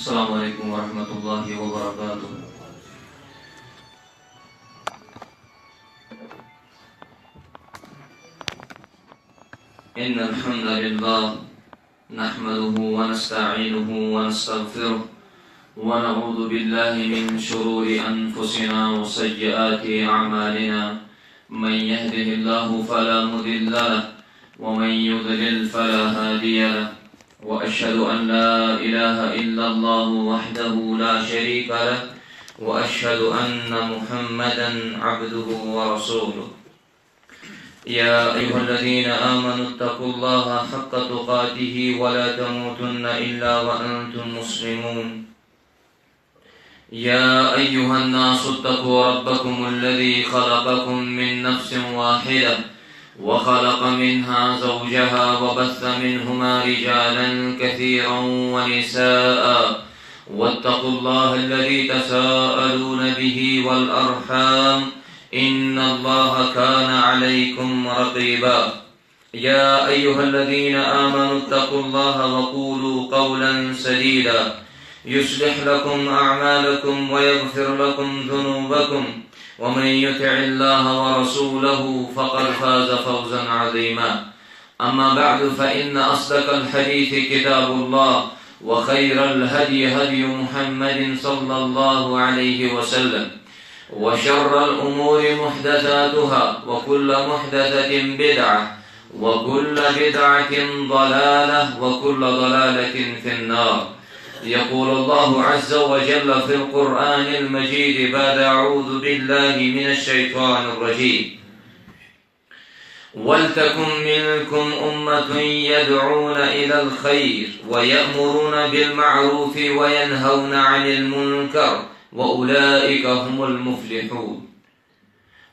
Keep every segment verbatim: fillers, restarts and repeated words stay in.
السلام عليكم ورحمة الله وبركاته. إن الحمد لله نحمده ونستعينه ونستغفره، ونعوذ بالله من شرور أنفسنا وسيئات أعمالنا. من يهده الله فلا مضل له، ومن يضلل فلا هادي له. وأشهد أن لا إله إلا الله وحده لا شريك له، وأشهد أن محمدا عبده ورسوله. يا أيها الذين آمنوا اتقوا الله حق تقاته ولا تموتن إلا وأنتم مسلمون. يا أيها الناس اتقوا ربكم الذي خلقكم من نفس واحدة، وخلق منها زوجها، وبث منهما رجالا كثيرا ونساء، واتقوا الله الذي تساءلون به والأرحام، إن الله كان عليكم رقيبا. يا أيها الذين آمنوا اتقوا الله وقولوا قولا سديدا، يصلح لكم أعمالكم ويغفر لكم ذنوبكم، ومن يطع الله ورسوله فقد فاز فوزا عظيما. أما بعد، فإن أصدق الحديث كتاب الله، وخير الهدي هدي محمد صلى الله عليه وسلم، وشر الأمور محدثاتها، وكل محدثة بدعة، وكل بدعة ضلالة، وكل ضلالة في النار. يقول الله عز وجل في القرآن المجيد بعد أعوذ بالله من الشيطان الرجيم: ولتكن منكم أمة يدعون إلى الخير ويأمرون بالمعروف وينهون عن المنكر وأولئك هم المفلحون.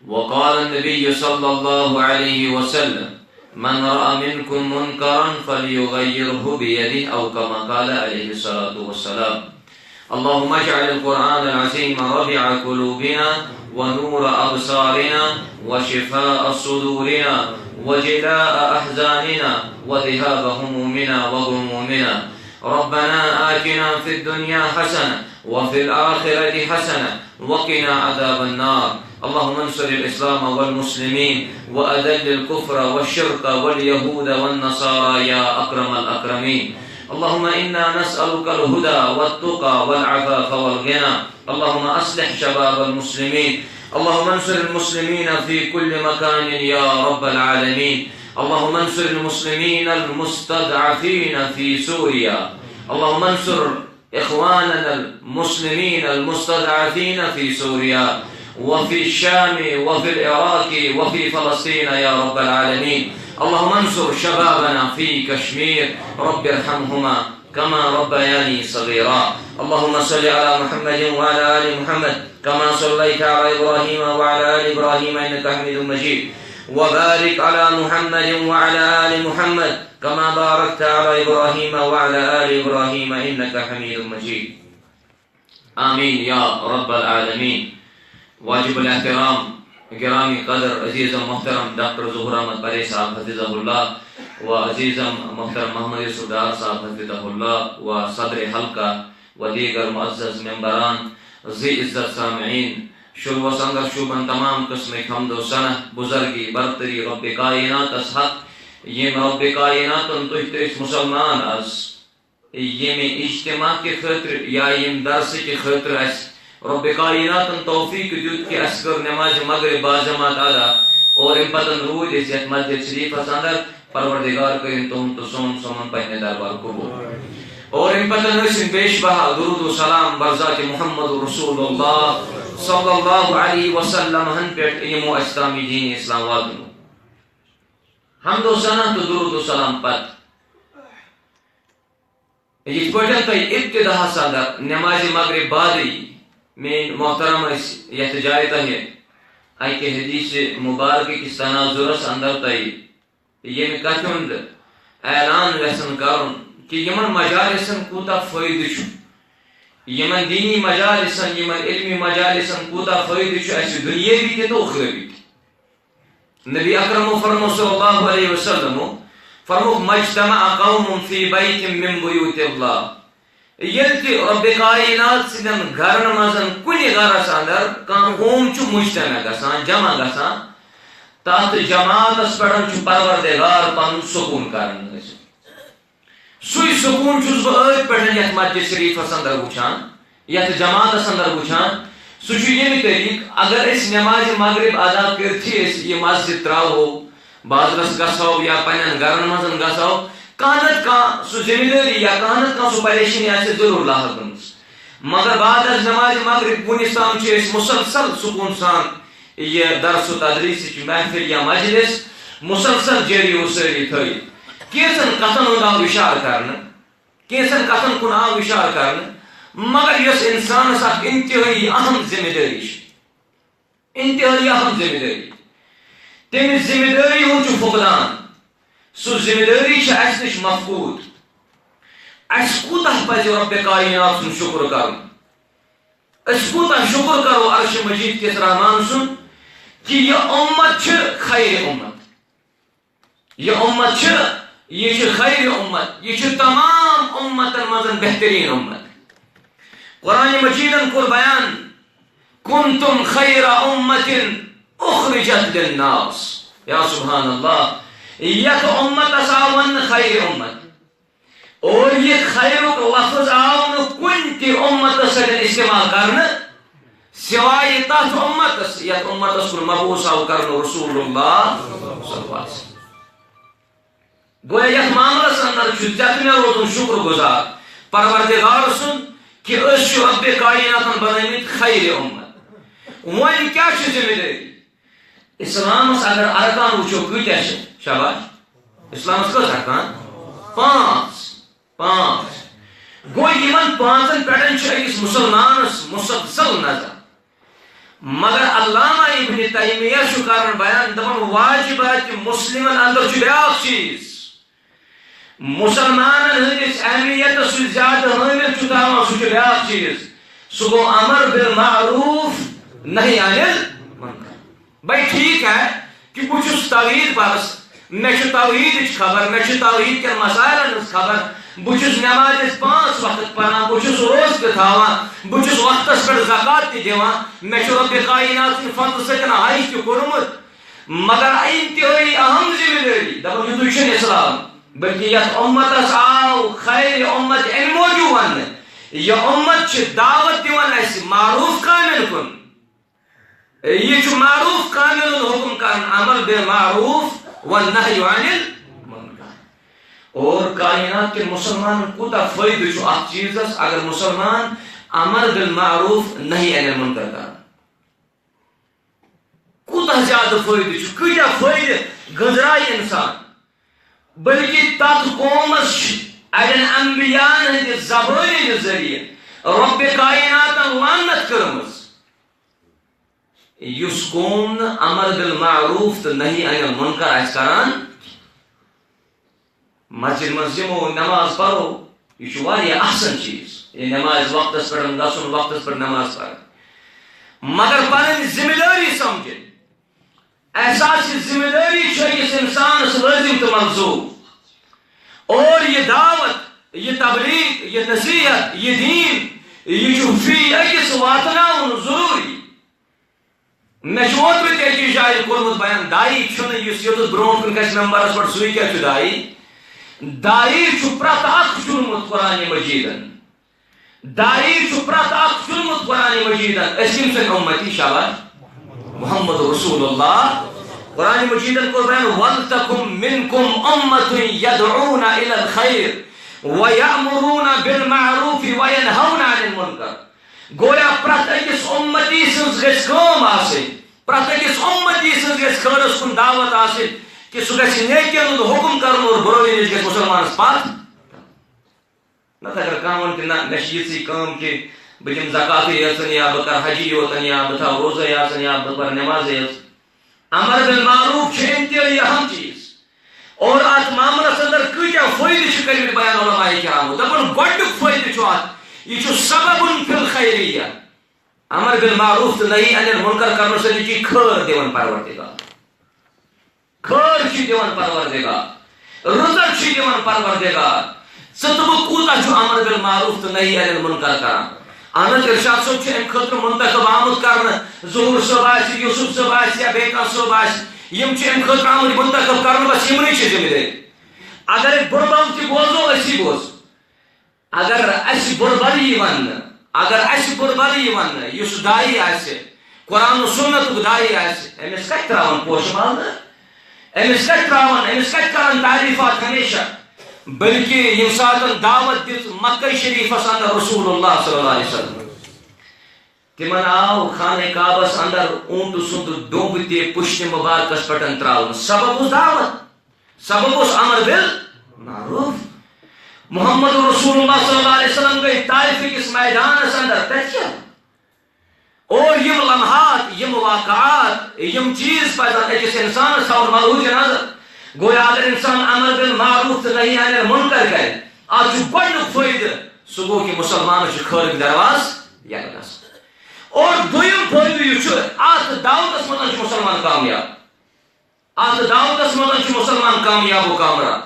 وقال النبي صلى الله عليه وسلم: من رأى منكم منكرا فليغيره بيده، أو كما قال عليه الصلاة والسلام. اللهم اجعل القرآن العظيم ربيع قلوبنا ونور أبصارنا وشفاء صدورنا وجلاء أحزاننا وذهاب همومنا وغمومنا. ربنا آتنا في الدنيا حسنة وفي الآخرة حسنة وقنا عذاب النار. اللهم انصر الإسلام والمسلمين وأذل الكفر والشرك واليهود والنصارى يا أكرم الأكرمين. اللهم إنا نسألك الهدى والتقى والعفاف والغنى. اللهم أصلح شباب المسلمين. اللهم انصر المسلمين في كل مكان يا رب العالمين. اللهم انصر المسلمين المستضعفين في سوريا. اللهم انصر إخواننا المسلمين المستضعفين في سوريا وفي الشام وفي العراق وفي فلسطين يا رب العالمين. اللهم انصر شبابنا في كشمير، رب ارحمهما كما ربياني صغيرا. اللهم صل على محمد وعلى آل محمد كما صليت على إبراهيم وعلى آل إبراهيم إنك حميد مجيد. وبارك على محمد وعلى آل محمد كما باركت على إبراهيم وعلى آل إبراهيم إنك حميد مجيد. آمين يا رب العالمين. واجب الاحترام، گرامی قدر، عزیز و محترم ڈاکٹر ظہور احمد پرے صاحب حفظہ اللہ و عزیز محترم محمد یوسف ڈار صاحب حفظہ اللہ و صدر حلقہ و دیگر معزز ممبران، ذی عزت سامعین، شروعس اندر شوبن تمام قسمک حمد و ثنا، بزرگی، برتری رب کائناتس حق، یم رب کائناتن تُہۍ تہٕ أسۍ مسلمان از ییٚمہِ اجتماع کہِ خٲطرٕ یا ییٚمہِ درسہٕ کہِ خٲطرٕ اَسہِ رۄبِ کائناتن توفیق دیُت کہِ اَسہِ کٔر نمازِ مغرب باجماعت ادا اور اَمہِ پتن روٗدۍ أسۍ یَتھ مسجد شریفس اندر۔ پروردگار کٔرِن تُہُنٛد تہٕ سون سون پننہِ دربار قبول۔ اور اَمہِ پتن ٲسِن پیش بہا درود و سلام بر ذاتِ محمد رسول اللہ صلی اللہ علیہ وسلم ہن پٮ۪ٹھ یِمو اَسہِ تام یہِ دین اسلام واتنو۔ حمد و ثنا تہٕ درود و سلام پتہٕ یِتھ پٲٹھۍ تۄہہِ ابتداہس اندر نمازِ مغرب بعدٕے میٲنۍ محترم ٲسۍ یتھ جایہِ تۄہہِ اکہِ حدیث مبارکہٕ کِس تناظرس اندر تۄہہِ ییٚمہِ کتھِ ہُنٛد اعلان یژھان کرُن کہِ یِمن مجالسن کوٗتاہ فٲیدٕ چھُ، یِمن دینی مجالسن، یِمن علمی مجالسن کوٗتاہ فٲیدٕ چھُ اسہِ دُنیٲوی تہِ تہٕ ٲخروی تہِ۔ نبی اکرم فرمو صلی اللہ علیہ وسلم فرموک، مجتمع قوم فی بیت من بیوت اللہ، ییٚلہِ تہِ رۄبِ کاینات سٕنٛدٮ۪ن گرن منٛز کُنہِ گرس اندر کانٛہہ قوم چھُ مجتمع گژھان، جمع گژھان، تتھ جماعتس پٮ۪ٹھ چھُ پروردگار پنُن سکوٗن کران نٲزِل۔ سُے سکوٗن چھُس بہٕ أتھۍ پٮ۪ٹھ یتھ مسجد شریفس اندر وٕچھان، یتھ جماعتس اندر وٕچھان۔ سُہ چھُ ییٚمہِ طریٖقہٕ، اگر أسۍ نمازِ مغرب ادا کٔرتھٕے أسۍ یہِ مسجد ترٛاوہو، بازرس گژھو یا پننٮ۪ن گرن منٛز گژھو، کانٛہہ نتہٕ کانٛہہ سُہ ذمہٕ دٲری یا کانٛہہ نتہٕ کانٛہہ سُہ پریشٲنی آسہِ ضروٗر لاحق گٔمٕژ۔ مگر بعد از نمازِ مغرب وُنِس تام چھِ أسۍ مسلسل سکوٗن سان یہِ درس و تدریسٕچ محفل یا مجلس مسلسل جٲری و سٲری تھٲوِتھ۔ کینٛژن کتھن ہُنٛد آو اِشارٕ کرنہٕ، کینٛژن کتھن کُن آو اِشارٕ کرنہٕ، مگر یۄس انسانس اکھ انتہٲیی اہم ذمہٕ دٲری چھِ، انتہٲیی اہم ذمہٕ دٲری، تمہِ ذمہٕ دٲری ہُنٛد چھُ فقدان۔ سُہ ذمہٕ دٲری چھِ اسہِ نِش مفقود۔ اسہِ کوٗتاہ پزِ رۄبِ کاینات سُنٛد شُکر کرُن؟ أسۍ کوٗتاہ شُکر کرو عرشِ مجیٖد کِس رحمان سُنٛد کہِ یہِ اُمت چھِ خیرِ اُمت۔ یہِ اُمت چھِ، یہِ چھِ خیرِ اُمت، یہِ چھِ تمام اُمتن منٛز بہتریٖن اُمت۔ قرآنِ مجیٖدن کوٚر بیان، "کنتم خیر امة اخرجت للناس"۔ یا سبحان اللہ، یتھ اُمتس آو وننہٕ خیرِ اُمت۔ اور یہِ خیرُک لفظ آو نہٕ کُنہِ تہِ اُمتس سۭتۍ استعمال کرنہٕ، سوائے تتھ اُمتس یتھ اُمتس کُن مبعوث آو کرنہٕ رسول اللہ صلی اللہ علیہ وسلم۔ گویا یتھ معاملس اندر چھُ ژےٚ تہٕ مےٚ روزُن شُکر گُزار پروردگار سُنٛد کہِ أسۍ چھِ رۄبِ کایناتن بنٲومٕتۍ خیرِ اُمت۔ وۄنۍ کیٛاہ چھِ ذمہٕ دٲری؟ اسلامس اگر ارکان وٕچھو، کۭتیاہ چھِ؟ شاباش۔ اسلامس کٔژ ارکان؟ پانٛژھ۔ پانٛژھ۔ گوٚو، یِمن پانٛژن پٮ۪ٹھن چھِ أکِس مُسلمانس مُسلسل نظر۔ مگر علامہ ابن تیمیہ چھُ کران بیان، دپان، واجباتِ مسلمن اندر چھُ بیٛاکھ چیٖز۔ مُسلمانن ہٕنٛدِس اہمیتس سُہ زیادٕ حٲمل چھُ تھاوان، سُہ چھُ بیٛاکھ چیٖز۔ سُہ گوٚو امر بالمعروف، نہی عن المنکر۔ بھائی، ٹھیک ہے کہ بہٕ چھُس توحید پرست، مےٚ چھُ توحیدٕچ خبر، مےٚ چھُ توحید کٮ۪ن مسائلن ہٕنٛز خبر، بہٕ چھُس نمازِ پانٛژھ وقت پران، بہٕ چھُس روزٕ تہِ تھاوان، بہٕ چھُس وقتس پٮ۪ٹھ زکوٰۃ تہِ دِوان، مےٚ چھُ رۄبِ کاینات سٕنٛدِ فضلہٕ سۭتۍ حج تہِ کوٚرمُت، مگر انتہٲیی اہم ذمہٕ دٲری، دپان، یِتُے چھُنہٕ اسلام، بلکہ یتھ اُمتس آو خیرِ اُمت امہِ موٗجوٗب وننہٕ، یہِ اُمت چھِ دعوت دِوان اسہِ معروف کامٮ۪ن کُن۔ یہِ چھُ معروف کامٮ۪ن ہُنٛد حُکم کران، امر بالمعروف والنہی عن المنکر۔ اور کائنات کٮ۪ن مُسلمانن کوٗتاہ فٲیدٕ چھُ اتھ چیٖزس، اگر مُسلمان امر بالمعروف نہی عن المنکر کرن۔ کوٗتاہ زیادٕ فٲیدٕ چھُ، کۭتیاہ فٲیدٕ گٔنزرایہِ انسان۔ بلکہ تتھ قومس چھِ اڑٮ۪ن انبیاءن ہٕنٛدِ زبٲنۍ ہٕنٛدِ ذٔریعہٕ رۄبِ کائناتن لعنت کٔرمٕژ، یُس قوم نہٕ امر بالمعروف تہٕ نہی عن المنکر آسہِ کران۔ مسجد منٛز یِمو، نماز پرو، یہِ چھُ واریاہ احسن چیٖز۔ یہِ نماز وقتس پٮ۪ٹھ گژھُن، وقتس پٮ۪ٹھ نماز پرٕنۍ۔ مگر پنٕنۍ ذمہٕ دٲری سمجھٕنۍ۔ احساسِ ذمہٕ دٲری چھُ أکِس انسانس لٲزم تہٕ ملزوم۔ اور یہِ دعوت، یہِ تبلیغ، یہِ نصیحت، یہِ دین، یہِ چھُ فی أکِس واتناوُن ضروٗری۔ مےٚ چھُ اوترٕ تہِ أکِس جایہِ کوٚرمُت بیان، داعی چھُنہٕ یُس یوٚتَس برونٛٹھ کُن کھسہِ ممبرس پٮ۪ٹھ، سُے کیٛاہ چھُ داعی؟ داعی چھُ پرٛٮ۪تھ اکھ چُنمُت قرآنِ مجیٖدن۔ داعی چھُ پرٛٮ۪تھ اکھ چُنمُت قرآنِ مجیٖدن۔ أسۍ کٔمۍ سٕنٛدۍ اُمتی؟ شاباش۔ محمد رسول اللہ۔ قرآنِ مجیٖدن کوٚر بیان، "ولتکن منکم امة یدعون الی الخیر ویأمرون بالمعروف وینہون عن المنکر۔" گویا پرٛٮ۪تھ أکِس اُمتی سٕنٛز گژھِ کٲم آسٕنۍ، پرٛٮ۪تھ أکِس اُمتی سٕنٛز گژھِ خٲرس کُن دعوت آسٕنۍ، کہِ سُہ گژھِ نیکین ہُنٛد حُکم کرُن اور بُرٲیی نِش گژھِ مُسلمانس پتھ۔ نتہٕ اگر کانٛہہ وَنہِ کہِ نہ، مےٚ چھِ یِژٕے کٲم کہِ بہٕ دِمہٕ زکاتٕے یٲژَن یا بہٕ کرٕ حجی یوتَن یا بہٕ تھاوٕ روزَے یٲژَن یا بہٕ پَرٕ نٮ۪مازَے یٲژ۔ امر بالمعروف چھُ انتہٲیی اہم چیٖز۔ اور اتھ معاملس اندر کۭتیاہ فٲیدٕ چھِ کٔرمٕتۍ بیان علماء کرامو۔ دپان گۄڈٕنیُک فٲیدٕ چھُ اتھ، یہِ چھُ سبب فی الخیریہ۔ امر بالمعروف تہٕ نہی عن المنکر کرنہٕ سۭتۍ چھُ خٲر دِوان پروردگار۔ خٲر چھُ دِوان پروردگار، رٕزق چھُ دِوان پروردگار۔ ژٕ تہٕ بہٕ کوٗتاہ چھُ امر بالمعروف تہٕ نہی عن المنکر کران۔ اہن حظ، ارشاد صٲب چھُ امہِ خٲطرٕ منتخب آمُت کرنہٕ۔ ظہور صٲب آسہِ، یوسف صٲب آسہِ یا بیٚیہِ کانٛہہ صٲب آسہِ، یِم چھِ امہِ خٲطرٕ آمٕتۍ منتخب کرنہٕ، بس یِمنٕے چھِ ذمہٕ دٲری۔ اگر أسۍ بُرٕ بل تہِ بوزو، أسی بوزو۔ اگر اسہِ بُرٕ بل یی وننہٕ، اگر اسہِ بُرٕ بل یی وننہٕ، یُس داعی آسہِ، قرآن و سنتُک داعی آسہِ، أمِس کتہِ تراون پوشہٕ مال نہٕ؟ أمِس کتہِ تراون؟ أمِس کتہِ کرن تعریفات ہمیشہ؟ بلکہ ییٚمہِ ساتن دعوت دِژ مکہ شریفس اندر رسول اللہ صلی اللہ علیہ وسلم، تِمن آو خانہ کعبس اندر اوٗنٹہٕ سُنٛد ڈوٚمب تہِ پُشتِ مبارکس پٮ۪ٹھ تراونہٕ۔ سبب اوس دعوت، سبب اوس امر بالمعروف۔ محمد رسول اللہ صلی اللہ علیہ وسلم گٔے طائف کِس میدانس اندر، تتہِ کیٛاہ؟ اور یِم لمحات، یِم واقعات، یِم چیز پزن أکِس انسانس تھاوُن ملحوظ نظر۔ گویا اگر انسان امر بالمعروف تہٕ نہی عن المنکر کرِ، اتھ چھُ گۄڈنیُک فٲیدٕ، سُہ گوٚو کہِ مسلمانس چھُ خٲرٕکۍ دروازٕ یلہٕ گژھان۔ اور دوٚیُم فٲیدٕ یُس چھُ، اتھ دعوتس منٛز چھُ مسلمان کامیاب۔ اتھ دعوتس منٛز چھُ مسلمان کامیاب و کامران۔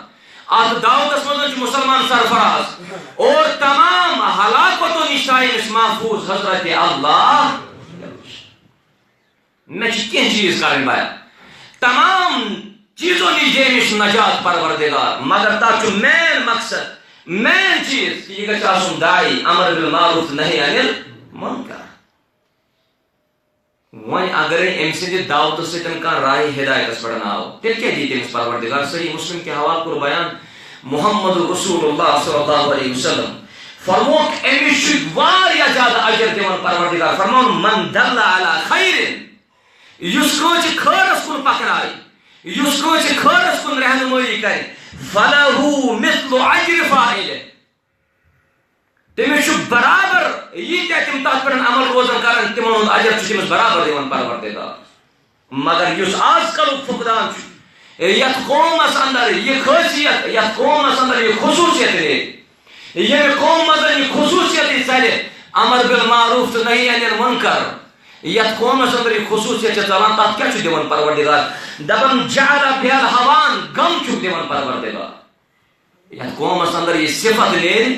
اتھ دعوتس منٛز چھُ مسلمان سرفراز۔ اور تمام ہلاکتو نِش تھایہِ أمِس محفوظ حضرت اللہ۔ مےٚ چھِ کینٛہہ چیٖز کرٕنۍ بیان۔ تمام چیزو نِش دِ أمِس نجات پروردگار، مگر تتھ چھُ مین مقصد، مین چیز کہِ یہِ گژھِ آسُن داعی امر بالمعروف نہی عن المنکر۔ وۄنۍ اگرے أمۍ سٕنٛدِ دعوتہٕ سۭتۍ کانٛہہ راہِ ہدایتس پٮ۪ٹھ آو، تیٚلہِ کیٛاہ دِیہِ تٔمِس پروردگار؟ صحیح مسلم کہِ حوالہٕ کوٚر بیان محمد رسول اللہ صلی اللہ علیہ وسلم فرمووُکھ، أمِس چھُ واریاہ زیادٕ اجر دِوان پروردگار۔ فرمووُن، من دل علی خیر، یُس کٲنٛسہِ خٲرس کُن پکنایہِ، یُس کٲنٛسہِ خٲرس کُن رہنمٲیی کرِ، فلہ مثل اجر فاعلہ، تٔمِس چھُ برابر، ییٖتیٛاہ تِم تَتھ پٮ۪ٹھ عمل روزان کران، تِمن ہُنٛد اجر چھُ تٔمِس برابر دِوان پروردگار۔ مگر یُس آز کلُک فقدان چھُ، یتھ قومس اندر یہِ خٲصیت، یتھ قومس اندر یہِ خصوٗصیت نیرِ، ییٚمہِ قومہٕ منٛز یہِ خصوٗصیت یہِ ژلہِ، امر بالمعروف تہٕ نہی عن المنکر، یتھ قومس اندر یہِ خصوٗصیت چھِ ژلان، تتھ کیٛاہ چھُ دِوان پروردگار؟ دپان، جعل بها الهوان، غم چھُکھ دِوان پروردگار۔ یتھ قومس اندر یہِ صفت نیرِ،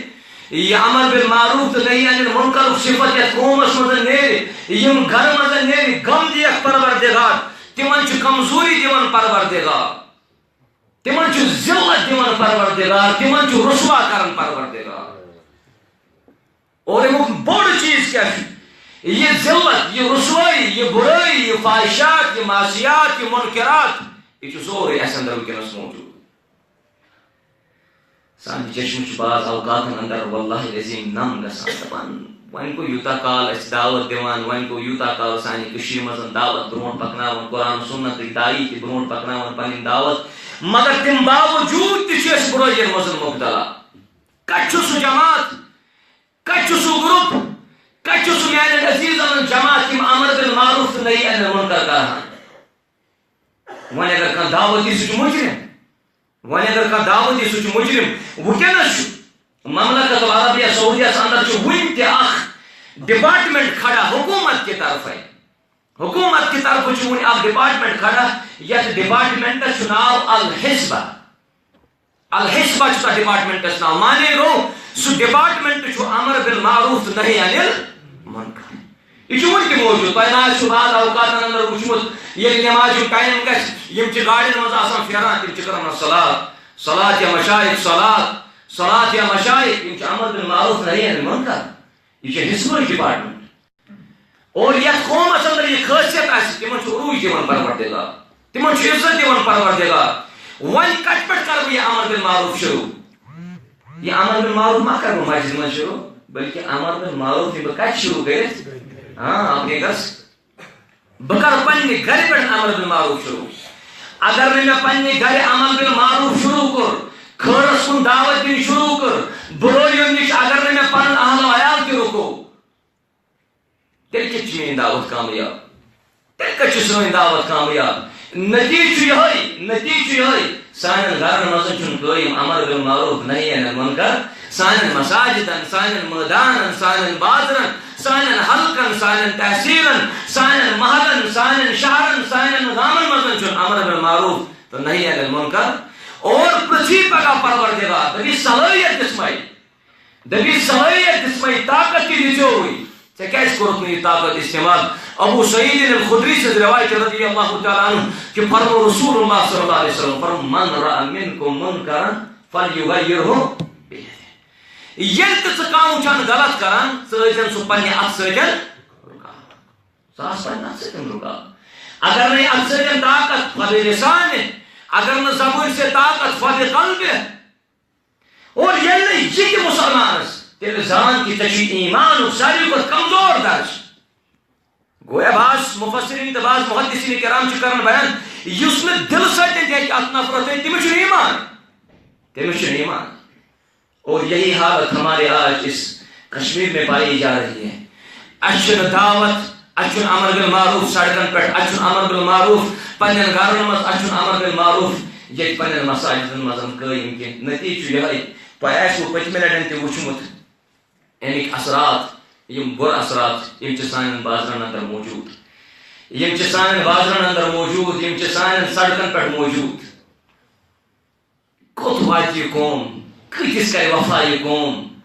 یہِ امر بالمعروف تہٕ نہی عن المنکرُک صفت یتھ قومس منٛز نیرِ، یِم گرٕ منٛز نیرِ، غم دِیَکھ پروردگار، تِمن چھِ کمزوری دِوان پروردگار، تِمن چھُ ذلت دِوان پروردگار، تِمن چھُ رسوا کران پروردگار۔ اور امیُک بوٚڑ چیز کیٛاہ چھُ؟ یہِ ذلت، یہِ رسوٲیی، یہِ بُرٲیی، یہِ فاحشات، یہِ معصیات، یہِ منکرات، یہِ چھُ سورُے اَسہِ اندر وٕنکیٚنس موجود۔ سانہِ چشمہٕ چھِ بعض اوقاتن اندر واللہ العظیم نم گژھان، دپان، وۄنۍ گوٚو یوٗتاہ کال أسۍ دعوت دِوان، وۄنۍ گوٚو یوٗتاہ کال سانہِ کٔشیٖرِ منٛز دعوت برونٛٹھ پکناوان، قرآن و سُنت تٕچ تاریٖخ تہِ برونٛٹھ پکناوان، پنٕنۍ دعوت، مگر تَمہِ باوجوٗد تہِ چھِ أسۍ بُرٲیِین منٛز مُبتلا۔ کتہِ چھُ سُہ جماعت؟ کتہِ چھُ سُہ گروپ؟ کتہِ چھُ سُہ میانٮ۪ن عزیزن ہُنٛد جماعت، یِم امر بالمعروف تہٕ نہی عن المنکر کرہن؟ وۄنۍ اگر کانٛہہ دعوت دی، سُہ چھُ مجرم۔ وۄنۍ اگر کانٛہہ دعوت دی، سُہ چھُ مجرم۔ وٕنکیٚنس چھُ مملکت العربیہ سعودیس اندر چھُ وُنہِ تہِ اکھ ڈپارٹمنٹ کھڑا حکومت کہِ طرفے۔ حکومت کہِ طرفہٕ چھُ وُنہِ اکھ ڈپارٹمنٹ کھڑا، یتھ ڈپارٹمنٹس چھُ ناو الحسبہ۔ الحسبہ چھُ تتھ ڈپارٹمنٹس ناو۔ معنی گوٚو، سُہ ڈپارٹمنٹ چھُ امر بالمعروف تہٕ نہی عن المنکر۔ یہِ چھُ وُنہِ تہِ موجود۔ تۄہہِ ما آسِوٕ بعض اوقاتن اندر وُچھمُت، ییٚلہِ نمازِ ہُنٛد ٹایم گژھِ، یِم چھِ گاڑٮ۪ن منٛز آسان پھیران، تِم چھِ کران، الصلاۃ، صلاۃ یا مشائخ، صلاۃ، صلاۃ یا مشائخ، یِم چھِ امر بالمعروف نہی عن المنکر۔ یہِ چھِ حسبٕچ ڈپارٹمنٹ۔ اور یتھ قومس اندر یہِ خٲصیت آسہِ، تِمن چھُ عروج دِوان پروردگار، تِمن چھُ عزت دِوان پروردگار۔ وۄنۍ کتہِ پٮ۪ٹھ کرٕ بہٕ یہِ امر بالمعروف شروع؟ یہِ امر بالمعروف ما کرٕ بہٕ مسجد منٛز شروع، بلکہِ امر بالمعروف یہِ بہٕ کتہِ شروع کٔرِتھ؟ ہاں، اپنے گھر سے۔ بہٕ کرٕ پننہِ گرِ پٮ۪ٹھ امر بالمعروف شروع۔ اگر نہٕ مےٚ پننہِ گرِ امر بالمعروف شروع کوٚر، خٲرس کُن دعوت دِنۍ شروع کٔر، بُرٲیِو نِش اگر نہٕ مےٚ پنُن اہل و عیال تہِ رُکو، تیٚلہِ کِتھ چھِ میٛٲنۍ دعوت کامیاب؟ تیٚلہِ کَتہِ چھِ سٲنۍ دعوت کامیاب؟ نتیٖجہٕ چھُ یِہوٚے، نتیٖجہٕ چھُ یِہوٚے، سانٮ۪ن گرن منٛز چھُنہٕ قٲیِم امر بالمعروف نہی عن المنکر، سانٮ۪ن مساجدن، سانٮ۪ن مٲدانن، سانٮ۪ن بازرن، سانٮ۪ن حلقن، سانٮ۪ن تحصیلن، سانٮ۪ن محلن، سانٮ۪ن شہرن، سانٮ۪ن گامن منٛز چھُنہٕ امر بالمعروف تہٕ نہی عن المنکر۔ اور پرٛژھی پگاہ پروردگار، دَپہِ صلٲحیت دِژمَے۔ دپی صلٲحیت دِژمَے، طاقت تہِ دِژیووُے، ژےٚ کیازِ کوٚرُتھ نہٕ یہِ طاقت استعمال؟ ابو سعید الخدری سٕنٛز روایت چھِ رضی اللہ تعالیٰ عنہ کہِ فرمو رسول اللہ صلی اللہ علیہ وسلم، فرمو، "من رأى منكم منكرا فليغيره بيده۔" ییٚلہِ تہِ ژٕ کانٛہہ وٕچھان غلط کران، ژٕ ٲسۍزٮ۪ن سُہ پننہِ اَتھٕ سۭتۍ رُکاوان۔ سُہ آسہِ پننہِ اَتھٕ سۭتۍ رُکاوان۔ اگر نہٕ اَتھٕ سۭتۍ طاقت، فبلسانه۔ اگر نہٕ زبٲنۍ سۭتۍ طاقت، فبقلبه۔ اور ییٚلہِ نہٕ یہِ تہِ مُسلمانس، تیٚلہِ زان کہِ ژےٚ چھُے ایٖمانُک ساروی کھۄتہٕ کمزور درجہٕ۔ گویا بعض مفسرین تہٕ بعض محدثین کرام چھِ کران بیان، یُس نہٕ دِلہٕ سۭتۍ تہِ ہیٚکہِ اتھ نفرت تھٲوِتھ، تٔمِس چھُنہٕ ایٖمان، تٔمِس چھُنہٕ ایٖمان۔ اور یہی حالت ہمارے آج اس کشمیر میں پائی جا رہی ہے۔ اچھن دعوت، اچھن امر بالمعروف سڑکن پہ، اچھن امر بالمعروف پنن گھرن مز، اچھن امر بالمعروف یہ پنن مساجدن مز قائم کینٛہہ۔ نتیجہ چھُ یہے، تۄہہِ آسِوٕ پٔتمہِ لٹہِ تہِ وُچھمُت امیِکۍ اثرات، یم بُرٕ اثرات، یم چھِ سانٮ۪ن بازرن اندر موجود، یم چھِ سانٮ۪ن بازرن اندر موجود، یم چھِ سانٮ۪ن سڑکن پہ موجود۔ کوٚت واتہِ یہِ قوم؟ کۭتِس کرِ وفا یہِ قوم؟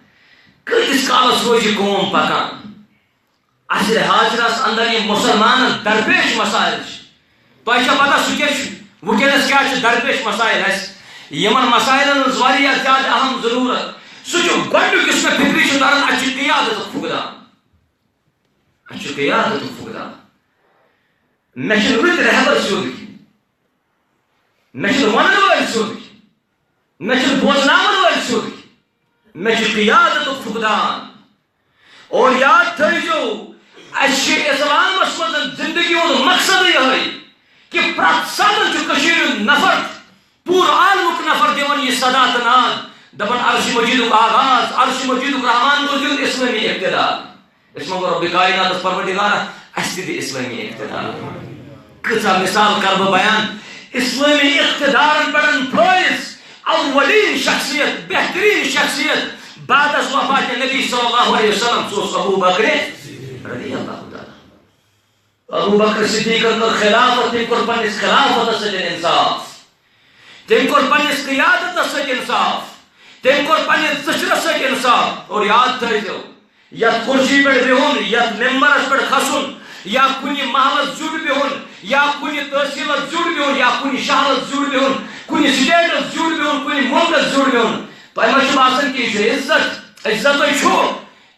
کۭتِس کالس روزِ یہِ قوم پکان؟ عصرِ حاضرس اندر یِم مُسلمانن درپیش مسائل چھِ، تۄہہِ چھا پتہ سُہ کیٛاہ چھُ؟ وٕنکیٚنس کیٛاہ چھُ درپیش مسائل اَسہِ؟ یِمن مسائلن ہٕنٛز واریاہ زیادٕ اہم ضروٗرت۔ سُہ چھُ گۄڈٕنیُک یُس مےٚ فِکرِ چھُ تران، اَسہِ چھُ قیادتُک فقدان۔ اَسہِ چھُ قیادتُک فقدان۔ مےٚ چھِنہٕ رٕتۍ رہبر سیوٚد کینٛہہ۔ مےٚ چھِنہٕ وَنَن وٲلۍ سیوٚد کینٛہہ۔ مےٚ چھِنہٕ بوزناوَن وٲلۍ سیوٚد کینٛہہ۔ مےٚ چھُ قیادتُک فقدان۔ اور یاد تھٲیزیو، اَسہِ چھِ اِسلامَس منٛز زِندگی ہُنٛد مقصدٕے یِہوٚے کہِ پرٛٮ۪تھ ساتہٕ چھُ کٔشیٖرِ ہُنٛد نفر، پوٗرٕ عالمُک نفر دِوان یہِ صدا تہٕ ناد، دَپان، "عرشِ مجیٖدُک آغاز، عرشِ مجیٖدُک رحمان گوٚژھ دیُن اِسلٲمی اقتدار۔" أسۍ منٛگو رۄبِ کائناتس پروردگارا، اَسہِ تہِ دِ اسلٲمی اقتدار۔ کۭژاہ مثال کرٕ بہٕ بیان، اسلٲمی اقتدارن پٮ۪ٹھ فٲیز، اولین شخصیت، بہترین شخصیت بعد از وفات نبی صلی اللہ علیہ وسلم، سُہ اوس ابو بکر رضی اللہ تعالیٰ۔ ابو بکر صدیقن کٔر خلافت، تٔمۍ کوٚر پننِس خلافتس سۭتۍ انصاف۔ تٔمۍ کوٚر پننِس قیادتس سۭتۍ انصاف۔ تٔمۍ کوٚر پننِس زچھرس سۭتۍ انصاف۔ اور یاد تھٲیزیو، یتھ کرسی پٮ۪ٹھ بِہُن، یتھ ممبرس پٮ۪ٹھ کھسُن، یا کُنہِ محلس زیُٹھ بِہُن، یا کُنہِ تحصیلس زیُٹھ بِہُن، یا کُنہِ شہرس زیُٹھ بِہُن، کُنہِ سٹیٹس زیُٹھ بِہُن، کُنہِ مُلکس زیُٹھ بِہُن، تۄہہِ ما چھُ باسان کہِ یہِ چھُ عزت؟ عزتٕے چھُ۔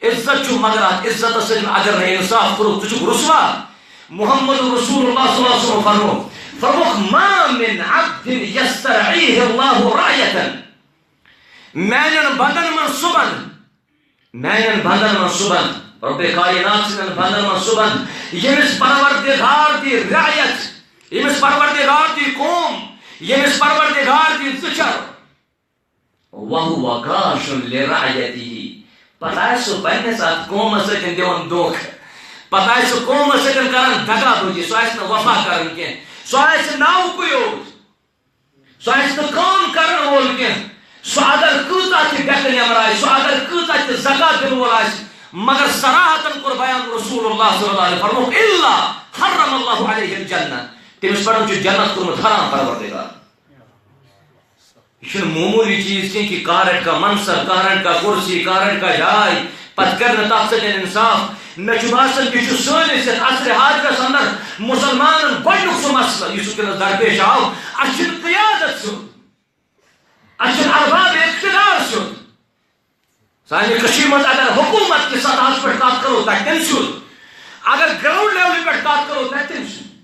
عزت چھُ، مگر اتھ عزتس سۭتۍ اگر نہٕ انصاف کوٚرُکھ، ژٕ چھُکھ رسوا۔ محمد رسول اللہ صلی اللہ علیہ وسلم فرمو، فرموکھ، "ما من عبد یسترعیہ اللہ رعیتاً۔" میانٮ۪ن بندن منٛز سُہ بند، میانٮ۪ن بندن منٛز سُہ بند، رۄبِ کائنات سٕنٛدٮ۪ن بندن منٛز سُہ بند، ییٚمِس پروردگار دی رعیت، ییٚمِس پروردگار دی قوم، ییٚمِس پروردگار دی زٕ چر۔ وَهُوَ غَاشٌ لِرَعْیَتِهِ۔ پتہٕ آسہِ سُہ پننِس اتھ قومس سۭتۍ دِوان دھوکہٕ۔ پتہٕ آسہِ سُہ قومس سۭتۍ کران دغا بٲزی۔ سُہ آسہِ نہٕ وفا کران کینٛہہ۔ سُہ آسہِ ناوُکُے یوت۔ سُہ آسہِ نہٕ کٲم کرن وول کینٛہہ۔ سُہ اگر کۭژاہ تہِ بٮ۪کہٕ نٮ۪مر آسہِ، سُہ اگر کۭژاہ تہِ زکات دِنہٕ وول آسہِ، مگر صراحتن کوٚر بیان رسول اللہ صلی اللہ علیہ وسلم، فرمووُکھ، "الا حرم اللہ علیہ الجنہ"۔ تٔمِس پٮ۪ٹھ چھُ جنت کوٚرمُت حرام پروردگار۔ یہِ چھُنہٕ معموٗلی چیٖز کینٛہہ کہِ کانٛہہ رَٹہِ کانٛہہ منصب، کانٛہہ رَٹہِ کانٛہہ کُرسی، کانٛہہ رَٹہِ کانٛہہ جاے، پَتہٕ کَرِ نہٕ تَتھ سۭتۍ اِنصاف۔ مےٚ چھُ باسان، یہِ چھُ سٲنِس یَتھ عصرِ حاضرَس اَندَر مُسلمانَن گۄڈٕنیُک سُہ مسلہٕ، یُس وٕنکیٚنَس درپیش آو۔ اَسہِ چھُنہٕ قیادت سیوٚد، اَسہِ چھُنہٕ ارباب اقتدار سیوٚد۔ سانہِ کٔشیٖرِ منٛز اگر حکوٗمت کِس سطحَس پٮ۪ٹھ کَتھ کَرو، تَتہِ تہِ سیوٚد۔ اگر گراؤنڈ لیولہِ پٮ۪ٹھ کَتھ کَرو، تَتہِ تہِ سیوٚد۔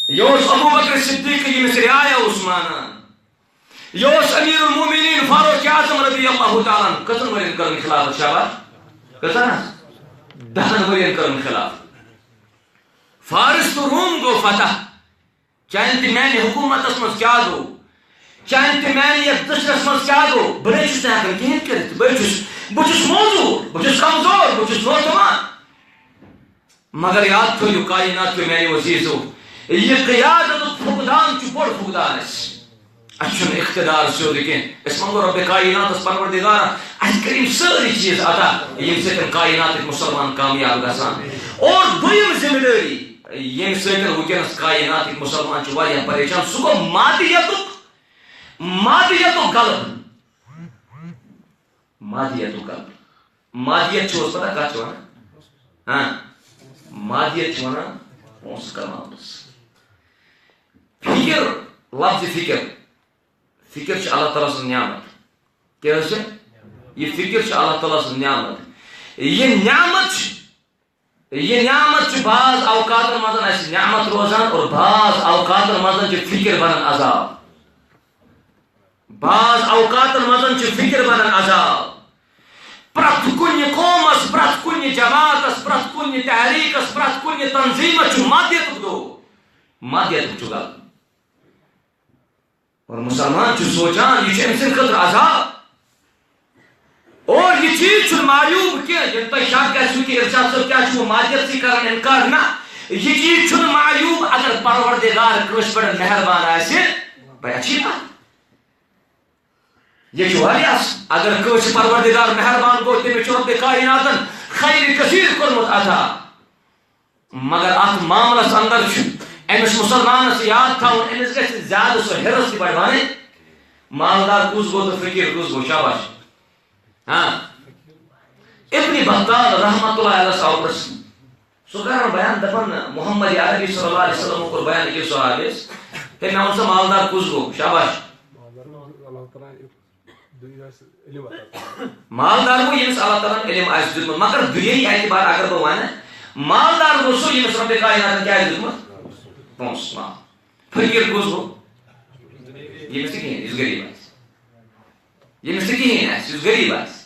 یہِ اوس ابو بکر صدیق، ییٚمِس رعایا اوس مانان۔ یہِ اوس امیر المومنین فاروق اعظم رضی اللہ تعالیٰ عنہ۔ کٔژن ؤرین کٔرٕن خلافت شاباش؟ کٔژن حظ؟ دہن ؤرین کٔرٕن خلافت۔ فارس تہٕ روم گوٚو فتح۔ چانہِ تہٕ میانہِ حکومتس منٛز کیٛاہ گوٚو؟ چانہِ تہٕ میانہِ یتھ دٔچھنس منٛز کیٛاہ گوٚو؟ بہٕ نے چھُس نہٕ ہٮ۪کان کِہیٖنۍ کٔرِتھ۔ بہٕ چھُس، بہٕ چھُس موزوٗر، بہٕ چھُس کمزور، بہٕ چھُس نوجوان۔ مگر یاد تھٲیِو کائنات کیو میانیو عزیزو، یہِ قیادتُک فقدان چھُ بوٚڑ فقدان اَسہِ۔ اَسہِ چھُنہٕ اقتدار سیوٚد کینٛہہ۔ أسۍ منٛگو رۄبِ کائناتس پروردگارا، اَسہِ کٔرِو سٲری چیٖز عطا، ییٚمہِ سۭتۍ کائناتٕکۍ مُسلمان کامیاب گژھان۔ اور دوٚیِم ذمہٕ دٲری، ییٚمہِ سۭتۍ وٕنکیٚنس کائناتٕکۍ مُسلمان چھِ واریاہ پریشان، سُہ گوٚو مادیتُک، مادیتُک غلبہٕ۔ مادیتُک غلبہٕ۔ مادیت چھُ حظ پتہ کتھ چھِ ونان؟ ہاں، مادیت چھِ ونان پونٛسہٕ کماونس۔ فکر، لفظ فکر، فکر چھِ اللہ تعالیٰ سٕنٛز نعمت۔ کیٛاہ حظ چھِ؟ یہِ فکر چھِ اللہ تعالیٰ سٕنٛز نعمت۔ یہِ نعمت چھِ، یہِ نعمت چھِ بعض اوقاتن منٛز اَسہِ نعمت روزان اور بعض اوقاتن منٛز چھِ فکر بنان عذاب۔ بعض اوقاتن منٛز چھِ فکر بنان عذاب۔ پرٛٮ۪تھ کُنہِ قومس، پرٛٮ۪تھ کُنہِ جماعتس، پرٛٮ۪تھ کُنہِ تحریکس، پرٛٮ۪تھ کُنہِ تنظیمس چھُ مادیتُک دور، مادیتُک چھُ غلبہٕ۔ اور مسلمان چھُ سونٛچان، یہِ چھُ أمۍ سٕنٛدِ خٲطرٕ عذاب۔ اور یہِ چیٖز چھُنہٕ معیوب کینٛہہ، ییٚلہِ تۄہہِ شک گژھِوٕ کہِ ارشاد صٲب کیٛاہ چھُ مادیتسٕے کران انکار، نہ، یہِ چیٖز چھُنہٕ معیوب۔ اگر پروردگار کٲنٛسہِ پٮ۪ٹھ مہربان آسہِ، بڑٕ اچھی بات۔ یہِ چھُ واریاہ اصل۔ اگر کٲنٛسہِ پروردگار مہربان گوٚو، تٔمِس چھُ رۄبِ کائناتن خیر کثیر کوٚرمُت عطا۔ مگر اتھ معاملس اندر چھُ أمِس مسلمانس یاد تھاوُن، أمِس گژھِ زیادٕ سُہ حرص تہِ بڑھاوٕنۍ۔ مالدار کُس گوٚو تہٕ فقیٖر کُس گوٚو؟ شاباش۔ ہاں، ابن بطال رحمتہ اللہ علیہ آو پرژھنہٕ۔ سُہ کران بیان، دپان، محمد عربی صلی اللہ علیہ وسلم کوٚر بیان أکِس صحابیس، ہے، مےٚ ووٚن سا مالدار کُس گوٚو؟ شاباش۔ مالدار گوٚو ییٚمِس اللہ تعالیٰ ہن علم آسہِ دیُتمُت، مگر دُنیٲیی اعتبار اگر بہٕ ونہٕ، مالدار گوٚو سُہ ییٚمِس رۄبِ کائناتن کیٛاہ آسہِ دیُتمُت؟ پونٛسہٕ، مال۔ فقیٖر کُس گوٚو؟ ییٚمِس نہٕ کِہیٖنۍ، یُس غریٖب آسہِ۔ ییٚمِس نہٕ کِہیٖنۍ آسہِ، یُس غریٖب آسہِ۔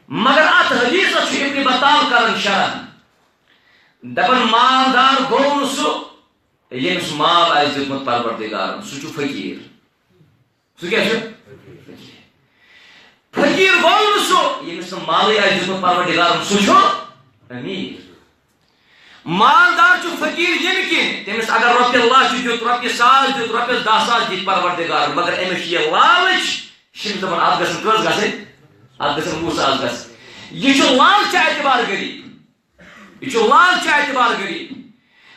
مگر اتھ حدیثس چھُ ابن بطال کران شرح۔ دپان، مالدار گوٚو نہٕ سُہ، ییٚمِس مال آسہِ دیُتمُت پروردگارن، سُہ چھُ فقیٖر۔ سُہ کیٛاہ چھُ؟ فقیٖر گوٚو نہٕ سُہ، ییٚمِس نہٕ مالٕے آسہِ دیُتمُت پروردگارن، سُہ چھُ أمیٖر۔ مالدار چھُ فقیٖر ییٚمہِ کِنۍ، تٔمِس اگر رۄپیہِ لچھ دیُت، رۄپیہِ ساس دیُت، رۄپیَس دَہ ساس دِتۍ پروردگارن، مگر أمِس چھُ یہِ لالٕچ، یہِ چھُ دَپان، اتھ گژھن کٔژ گژھٕنۍ؟ اتھ گژھن وُہ ساس گژھٕنۍ۔ یہِ چھُ لالچہِ اعتبار غریٖب۔ یہِ چھُ لالچہِ اعتبار غریٖب۔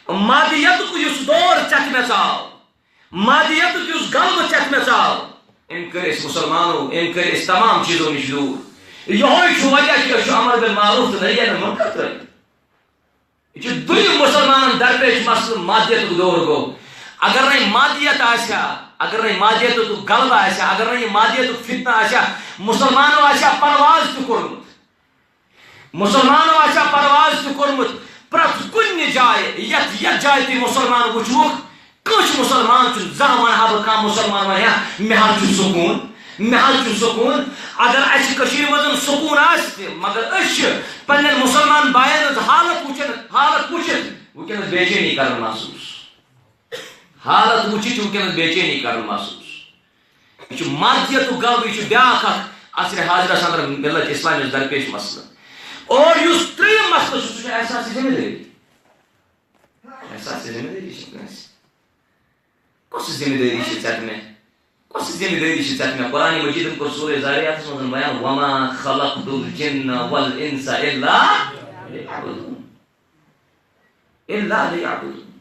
مادیتُک یُس دور ژےٚ تہٕ مےٚ ژاو، مادیتُک یُس غلبہٕ ژےٚ تہٕ مےٚ ژاو، أمۍ کٔرۍ أسۍ مسلمانو، أمۍ کٔرۍ أسۍ تمام چیٖزو نِش دوٗر۔ یِہوٚے چھُ وجہ کہِ أسۍ چھِ امر بالمعروف تہٕ نہی عن المنکر ترٲوِتھ۔ یہِ چھُ دوٚیِم مسلمانن درپیش مسلہٕ، مادیتُک دور گوٚو۔ اگر نَے مادیت آسہِ ہا، اگر نَے مادیتُک غلبہٕ آسہِ ہا، اگر نَے یہِ مادیتُک فتنہٕ آسہِ ہا، مسلمانو آسہِ ہا پرواز تہِ کوٚرمُت۔ مسلمانو آسہِ ہا پرواز تہِ کوٚرمُت۔ پرٛٮ۪تھ کُنہِ جایہِ، یتھ، یتھ جایہِ تُہۍ مسلمان وٕچھوُکھ، کٲنٛسہِ مسلمان چھُنہٕ زانٛہہ ونہٕ ہا بہٕ، کانٛہہ مسلمان ونہِ ہا، مےٚ حظ چھُ سکوٗن، مےٚ حظ چھُ سکوٗن۔ اگر اسہِ کٔشیٖرِ منٛز سکوٗن آسہِ تہِ، مگر أسۍ چھِ پننٮ۪ن مسلمان باین ہٕنٛز حالت وٕچھِتھ، حالت وٕچھِتھ وٕنکیٚنس بے چینی کران محسوٗس۔ حالت وٕچھِتھ چھِ وٕنکیٚنس بے چینی کران محسوٗس۔ یہِ چھُ مادیتُک غلبہٕ، یہِ چھُ بیٛاکھ اکھ عصرِ حاضرس اندر ملت اسلامس درپیش مسلہٕ۔ اور یُس ترٛیٚیِم مسلہٕ چھُ، سُہ چھُ احساسِ ذمہٕ دٲری۔ احساسِ ذمہٕ دٲری چھِ کٲنٛسہِ۔ کۄس ذمہٕ دٲری چھِ ژےٚ تہٕ مےٚ؟ کۄس ذمہٕ دٲری چھِ ژےٚ تہٕ مےٚ؟ قرآنِ مجیدن کوٚر سورہ ذاریاتس منٛز بیان، "وما خلقت الجن والانس الا لیعبدون۔" الا لیعبدون۔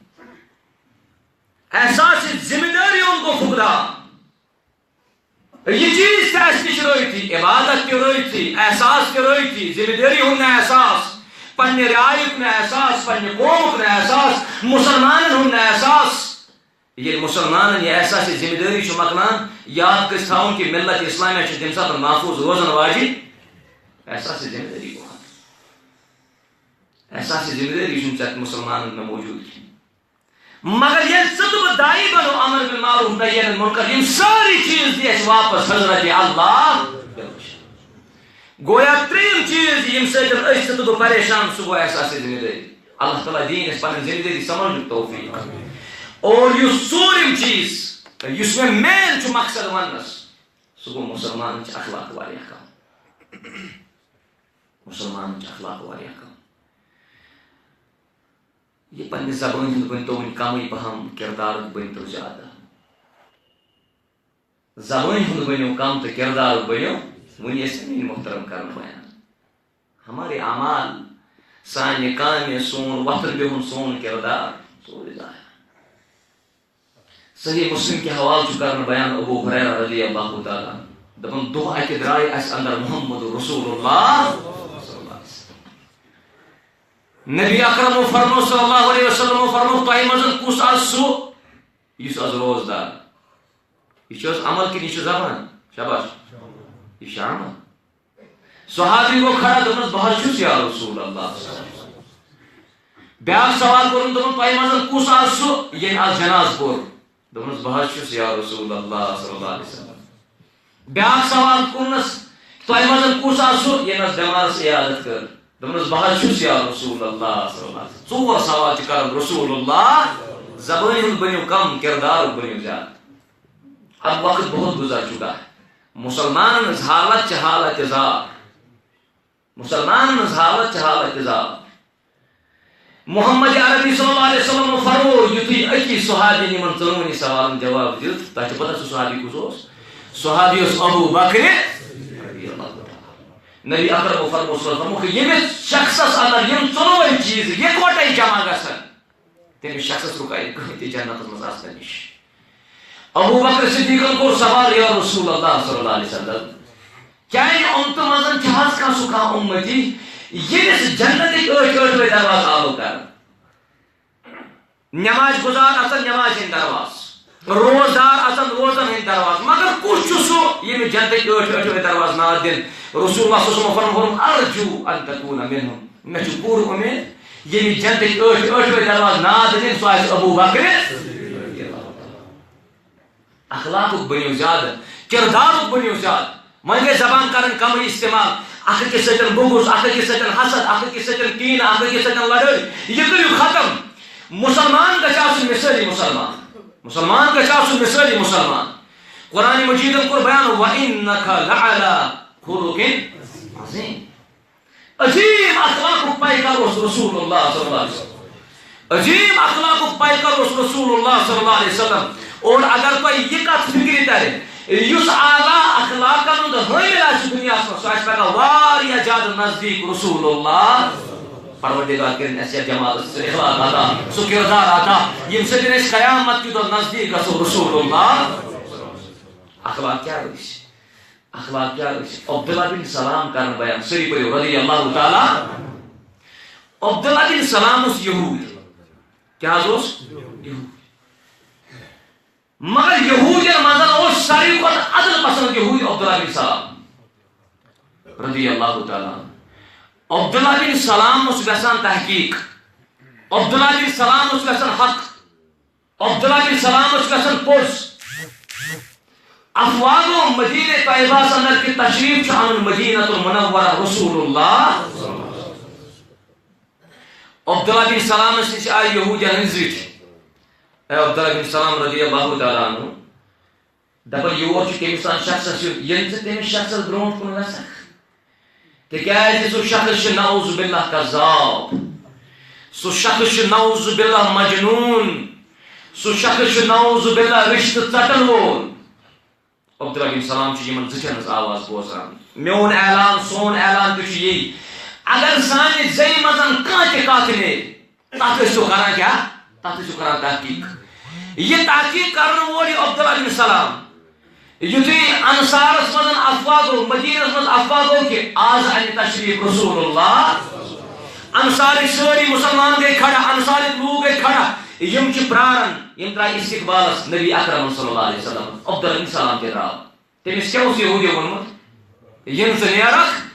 احساسِ ذمہٕ دٲری ہُنٛد گوٚو فقدان۔ یہِ چیٖز تہِ اَسہِ نِش رٲوتھٕے، عبادت تہِ رٲوتھٕے، احساس تہِ رٲوتھٕے، ذمہٕ دٲری ہُنٛد نہٕ احساس، پننہِ رعایُک نہٕ احساس، پننہِ قومُک نہٕ احساس، مسلمانن ہُنٛد نہٕ احساس۔ ییٚلہِ مسلمانن یہِ احساسِ ذمہٕ دٲری چھُ مۄکلان، یاد گژھِ تھاوُن کہِ ملت اسلامیہ چھُ تمہِ ساتہٕ محفوظ روزن واجِب۔ احساسِ ذمہٕ دٲری گوٚو ختم۔ احساسِ ذمہٕ دٲری چھُنہٕ ژےٚ مسلمانن منٛز موجود کینٛہہ۔ مگر ییٚلہِ ژٕ تہٕ بہٕ داعی بنو امر بالمعروف نہی عن المنکر، یِم سٲری چیٖز دِی اَسہِ واپس حضرت اللہ۔ گویا ترٛیٚیِم چیٖز، ییٚمہِ سۭتۍ أسۍ ژٕ تہٕ بہٕ پریشان، سُہ گوٚو احساسِ ذمہٕ دٲری۔ اللہ تعالیٰ دِیِن اَسہِ پنٕنۍ ذمہٕ دٲری سمجھنُک توفیٖق۔ اور یُس ژوٗرِم چیٖز، یُس مےٚ مین چھُ مقصد وننس، سُہ گوٚو مسلمانن چھِ اخلاق واریاہ کم۔ مسلمانن چھِ اخلاق واریاہ کم۔ یہِ پننہِ زبٲنۍ ہُنٛد بٔنۍتو وۄنۍ کمٕے پہم، کردارُک بٔنۍتو زیادٕ۔ زبٲنۍ ہُنٛد بٔنِو کم تہٕ کردارُک بٔنِو۔ وۄنۍ ٲسۍ میٲنۍ محترم کران بیان۔ ہمارے اعمال، سانہِ کامہِ، سون وۄتھُن بِہُن، سون کردار، سورُے ضایع۔ صحیح مسلم کہِ حوالہٕ چھُ کران بیان ابو ہریرہ رضی اللہ تعالیٰ عنہ۔ دپان، دۄہ اکہِ درٛایہِ اسہِ اندر محمد رسول اللہ۔ نبی اکرمو فرمو صلی اللہ علیہ وسلمو فرمو، تۄہہِ منٛز کُس آز سُہ، یُس آز روزدار؟ یہِ چھُ حظ عمل کِنہٕ یہِ چھُ زبان؟ شاباش، یہِ چھُ عمل۔ صحابی گوٚو کھڑا، دوٚپنَس، بہٕ حظ چھُس یا رسول اللہ۔ بیٛاکھ سوال کوٚرُن، دوٚپُن، تۄہہِ منٛز کُس آز سُہ، ییٚمۍ آز جنازٕ پوٚر؟ دوٚپنَس، بہٕ حظ چھُس یا رسول اللہ صلی اللہ علیہ وسلم۔ بیٛاکھ سوال کوٚرنَس، تۄہہِ منٛز کُس آز سُہ، ییٚمۍ آز بٮ۪مارَس عیادت کٔر؟ دوٚپنَس، بہٕ حظ چھُس یا رسول اللہ صلی اللہ علیہ وسلم۔ ژور سوال چھِ کران رسول اللہ، زبٲنۍ ہُنٛد بٔنِو کم، کردارُک بٔنِو زیادٕ۔ اب وقت بہت گزر چکا ہے۔ مسلمانن ہٕنٛز حالت چھِ حالت زار۔ مسلمانن ہٕنٛز حالت چھِ حالت زار۔ محمد عربی صلی اللہ علیہ وسلم فرموو، یُتھُے أکی صحابی یِمن ژۄنوٕنی سوالن جواب دیُت، تۄہہِ چھِ پتہ سُہ صحابی کُس اوس؟ صحابی اوس ابو بکر رضی اللہ تعالیٰ عنہ۔ نبی اکرم فرموو صلی اللہ علیہ وسلم، ییٚمِس شخصس اندر یِم ژۄنوَے چیٖز یکوٹے جمع گژھن، تٔمِس شخصس رُکایہِ کٕہٕنۍ تہِ جنتس منٛز اژنہٕ نِش۔ ابو بکر صدیقن کوٚر سوال، یا رسول اللہ صلی اللہ علیہ وسلم، چانہِ اُمتہٕ منٛز چھِ حظ کانٛہہ سُہ کانٛہہ اُمتی، ییٚمِس جنتٕکۍ ٲٹھ ٲٹھوَے دروازٕ آلو کرن؟ نماز گزار اژن نماز ہٕنٛدۍ دروازٕ، روزدار اژن روزن ہٕنٛدۍ دروازٕ، مگر کُس چھُ سُہ، ییٚمِس جنتٕکۍ ٲٹھ ٲٹھوَے دروازٕ ناد دِن؟ رسول اللہ صلی اللہ علیہ وسلم فرمووُن، ارجو ان تکون منہم، مےٚ چھُ پوٗرٕ اُمید، ییٚمِس جنتٕکۍ ٲٹھ ٲٹھوَے دروازٕ ناد دِن، سُہ آسہِ ابو بکر۔ اخلاقُک بٔنِو زیادٕ، کردارُک بٔنِو زیادٕ۔ وۄنۍ گٔے زبان کرٕنۍ کمٕے استعمال، اکھ أکِس سۭتۍ بغض، اکھ أکِس سۭتۍ حسد، اکھ أکِس سۭتۍ کینہٕ، اکھ أکِس سۭتۍ لڑٲے، یہِ کٔرِو ختم۔ مسلمان گژھِ آسُن مثٲلی مسلمان، مسلمان گژھِ آسُن مثٲلی مسلمان۔ قرآن مجیدن کوٚر بیان، وَإِنَّكَ لَعَلَىٰ خُلُقٍ عَظِيمٍ۔ عظیم اخلاقُک پیکر اوس رسول اللہ صلی اللہ علیہ وسلم۔ عظیم اخلاقُک پیکر اوس رسول اللہ صلی اللہ علیہ وسلم۔ اور اگر تۄہہِ یہِ کتھ فکرِ ترِ، یُس اعلیٰ اخلاقن ہُنٛد حٲمل آسہِ دُنیاہس منٛز، سُہ آسہِ پگاہ واریاہ زیادٕ نزدیٖک رسول اللہ۔ پروردگار کٔرِنۍ اَسہِ یَتھ جماعتس سُہ اخلاق عطا، سُہ کردار عطا، ییٚمہِ سۭتۍ أسۍ قیامت کہِ دۄہ نزدیٖک گژھو رسول اللہ۔ اخلاق کیٛاہ ٲسۍ؟ اخلاق کیٛاہ ٲسۍ؟ عبداللہ بن سلام کرن بیان، سٲری پٔرِو، رضی اللہ تعالیٰ۔ عبداللہ بن سلام اوس یہوٗد۔ کیٛاہ حظ اوس؟ یہوٗد۔ مگر یہوٗدین منٛز اوس ساروی کھۄتہٕ عدل پسند یہوٗدۍ عبداللہ بن سلام، رضی اللہ تعالیٰ عنہ۔ عبداللہ بن سلام اوس یژھان تحقیق، عبداللہ بن سلام اوس یژھان حق، عبداللہ بن سلام اوس یژھان پوٚز۔ افواجو مدینہ طیبہ اندر کہِ تشریف چھُ انُن مدینہ المنورہ رسول اللہ۔ عبداللہ بن سلامس نِش آیہِ یہوٗدین ہٕنٛدۍ زِٹھۍ۔ اے عبداللہ بن سلام رضی اللہ تعالیٰ عنہ، دپان، یور چھُ کٔمِس تام شخصس یُن، ییٚلہِ ژٕ تٔمِس شخصس برونٛٹھ کُن گژھکھ، تِکیازِ سُہ شخص چھُ نعوذ باللہ کذاب، سُہ شخص چھُ نعوذ باللہ مجنون، سُہ شخص چھُ نعوذ باللہ رشتہٕ ژٹن وول۔ عبداللہ بن سلام چھُ یِمن زِٹھٮ۪ن ہٕنٛز آواز بوزان۔ میون اعلان، سون اعلان تہِ چھُ یی، اگر سانہِ زیٚیہِ منٛز کانٛہہ تہِ کتھ نیرِ، تتھ ٲسِو کران کیٛاہ؟ تتھ ٲسِو کران تحقیق۔ یہِ تحقیق کرن وول یہِ عبداللہ بن سلام، یُتھُے انصارس منٛز افواہ گوٚو، مدینس منٛز افواہ گوٚو کہِ آز انہِ تشریف رسول اللہ، انصارٕکۍ سٲری مسلمان گٔے کھڑا، انصارٕکۍ لوٗکھ گٔے کھڑا، یِم چھِ پراران، یِم درٛاے استقبالس نبی اکرم صلی اللہ علیہ وسلم۔ عبداللہ بن سلام تہِ درٛاو۔ تٔمِس کیٛاہ اوس یہوٗدیو ووٚنمُت؟ یِم ژٕ نیرکھ،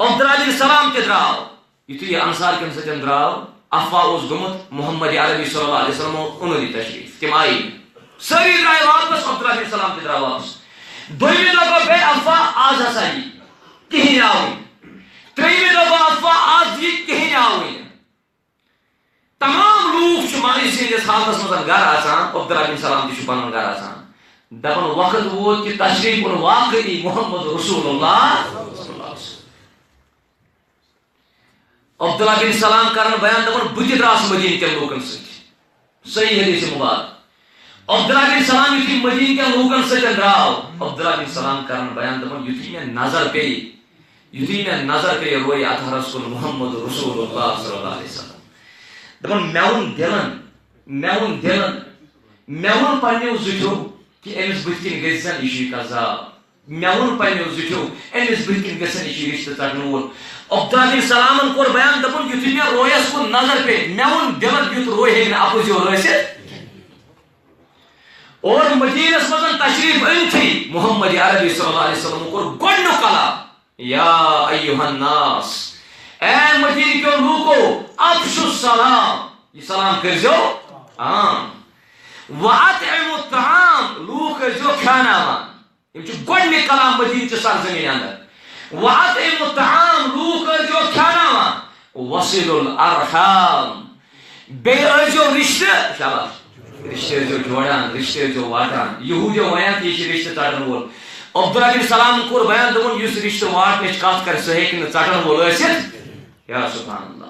عبداللہ بن سلام تہِ درٛاو۔ یُتھُے یہِ انصار کٮ۪ن سۭتۍ درٛاو، افواہ اوس گوٚمُت، محمد عربی صلی اللہ علیہ وسلم اوٚنُن یہِ تشریف۔ تِم آیی نہٕ۔ سٲری درٛاے واپس، عبداللہ بن سلام تہِ درٛاو واپس۔ دوٚیمہِ دۄہ گوٚو بیٚیہِ افواہ، آز ہسا یی، کِہیٖنۍ آوٕے نہٕ۔ ترٛیٚیمہِ دۄہ گوٚو افواہ، آز یی، کِہیٖنۍ آوٕے نہٕ۔ تمام لوٗکھ چھِ مایوسی ہٕنٛدِس حالتس منٛز گرٕ اژان، عبداللہ بن سلام تہِ چھُ پنُن گرٕ اژان۔ دپان، وقت ووت کہِ تشریف اوٚن واقعی محمد رسول اللہ۔ عبداللہ بن سلام کران بیان، دپان، بہٕ تہِ درٛاس مدیٖنہٕ کٮ۪ن لوٗکن سۭتۍ۔ صحیح حدیث مبارک۔ عبداللہ بن سلام یُتھُے مدیٖنہٕ کٮ۪ن لوٗکن سۭتۍ درٛاو، عبداللہ بن سلام کران بیان، دپان، یُتھُے مےٚ نظر پیٚیہِ، یُتھُے مےٚ نظر پیٚیہِ روے اطہرس کُن، محمد رسول اللہ صلی اللہ علیہ وسلم، دپان، مےٚ ووٚن دِلن، مےٚ ووٚن دِلن، مےٚ ووٚن پننیو زُٹھیو کہِ أمِس بٕتھِ کِنۍ گٔژھۍ زن، یہِ چھُ یہِ کذاب۔ مےٚ ووٚن پننیو زِٹھیو، أمِس بٕتھِ کِنۍ گژھن یہِ چھُ رِشتہٕ ژٹن وول۔ عبداللہ بن سلامن کوٚر بیان، دوٚپُن، یُتھُے مےٚ رویس کُن نظر پیٚیہِ، مےٚ ووٚن، دِلن یُتھ روے ہیٚکہِ نہٕ اَپُز یور ٲسِتھ۔ اور مدینس منٛز تشریف أنتھٕے محمد عربی صلی اللہ علیہ وسلم کوٚر گۄڈٕنیُک کلام، یا ایھا الناس، اے مدینہ کیو لوٗکو، افشوا السلام، یہِ سلام کٔرزیو عام۔ واطعموا الطعام، لوٗکھ ٲسۍزیو کھیاناوان۔ یِم چھِ گۄڈٕنِکۍ کلام مدینہ چہِ سرزمین اندر۔ واطعموا الطعام، لوٗکھ ٲسۍزیو کھیاناوان۔ وصلوا الارحام، بیٚیہِ ٲسۍزیو رشتہٕ، شاباش، رشتہٕ ٲسۍزیو جوڑان، رشتہٕ ٲسۍزیو واٹان۔ یہودیو ونان تہِ، یہِ چھُ رشتہٕ ژٹن وول۔ عبداللہ بن سلامن کوٚر بیان، دوٚپُن، یُس رشتہٕ واٹنٕچ کتھ کرِ، سُہ ہیٚکہِ نہٕ ژٹن وول ٲسِتھ۔ یا سبحان اللہ۔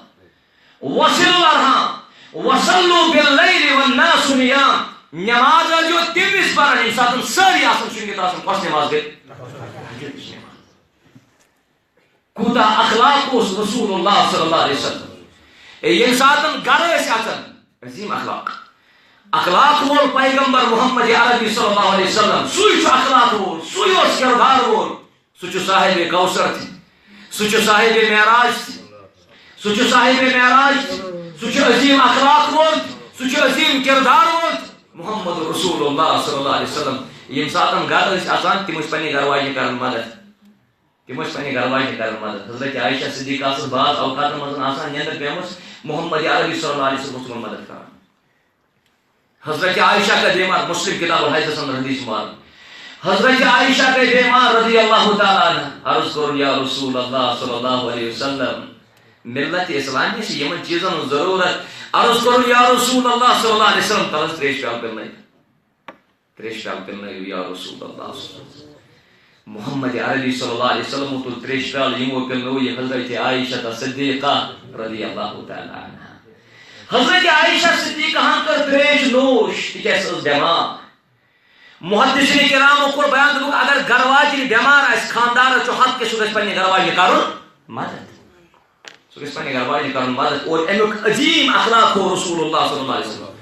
وصلوا الارحام، وصلوا باللیل والناس نیام۔ نماز ٲسۍزیو تمہِ وِزِ پران، ییٚمہِ ساتہٕ سٲری آسان شۄنٛگِتھ آسان۔ کۄس نماز گٔے؟ تہجدٕچ نماز۔ کوٗتاہ اخلاق اوس رسول اللہ صلی اللہ علیہ وسلم۔ اے، ییٚمہِ ساتہٕ گرٕ ٲسۍ اژان، عظیم اخلاق۔ اخلاق وول پیغمبر محمد عربی صلی اللہ علیہ وسلم، سُے چھُ اخلاق وول، سُے اوس کردار وول۔ سُہ چھُ صاحب کوثر تہِ، سُہ چھُ صاحب معراج تہِ، سُہ چھُ صاحب معراج تہِ، سُہ چھُ عظیم اخلاق وول تہِ، سُہ چھُ عظیم کردار وول تہِ۔ محمد رسول اللہ صلی اللہ علیہ وسلم۔ ییٚمہِ ساتہٕ گرٕ ٲسۍ اژان، تِم ٲسۍ پننہِ گرٕ واجنہِ کران مدد۔ تِم ٲسۍ پننہِ گرٕ واجنہِ کران مدد۔ حضرت عائشہ صدیقہ ٲسٕس بعض اوقاتن منٛز آسان نیندر پیمٕژ، محمد عربی صلی اللہ علیہ وسلم اوس تِمن مدد کران۔ حضرت عائشہ گٔے بیمار، مسلم کتاب الحیض اندر حدیث مبارک۔ حضرت عائشہ گٔے بیمار رضی اللہ تعالیٰ عنہ، عرض کوٚرُن، یا رسول اللہ صلی اللہ علیہ وسلم، ملت اسلامی چھِ یِمن چیٖزن ہٕنٛز ضروٗرت۔ عرض کوٚرُن، یا رسول اللہ صلی اللہ علیہ وسلم، تَلہٕ حظ ترٛیش پیالہٕ پِلنٲیِو۔ ترٛیش پیالہٕ پِلنٲیِو یا رسول اللہ صلی اللہ علیہ وسلم۔ محمد عربی صلی اللہ علیہ وسلم تُل ترٛیش پیالہٕ، یِمو پِلنٲو یہِ حضرت عائشہ صدیقہ رضی اللہ تعالیٰ عنہا۔ حضرت عائشہ صدیقہ ہن کٔر ترٛیش نوش، تِکیٛازِ سۄ ٲس بٮ۪مار۔ محدثین کرامو کوٚر بیان، دوٚپُکھ، اگر گرٕ واجِنۍ بٮ۪مار آسہِ، خاندارس چھُ حق کہِ سُہ گژھِ پننہِ گرٕ واجنہِ کرُن مدد۔ سُہ گژھِ پننہِ گرٕ واجنہِ کرُن مدد۔ اور امیُک عظیم اخلاق گوٚو رسول اللہ صلی اللہ علیہ وسلم۔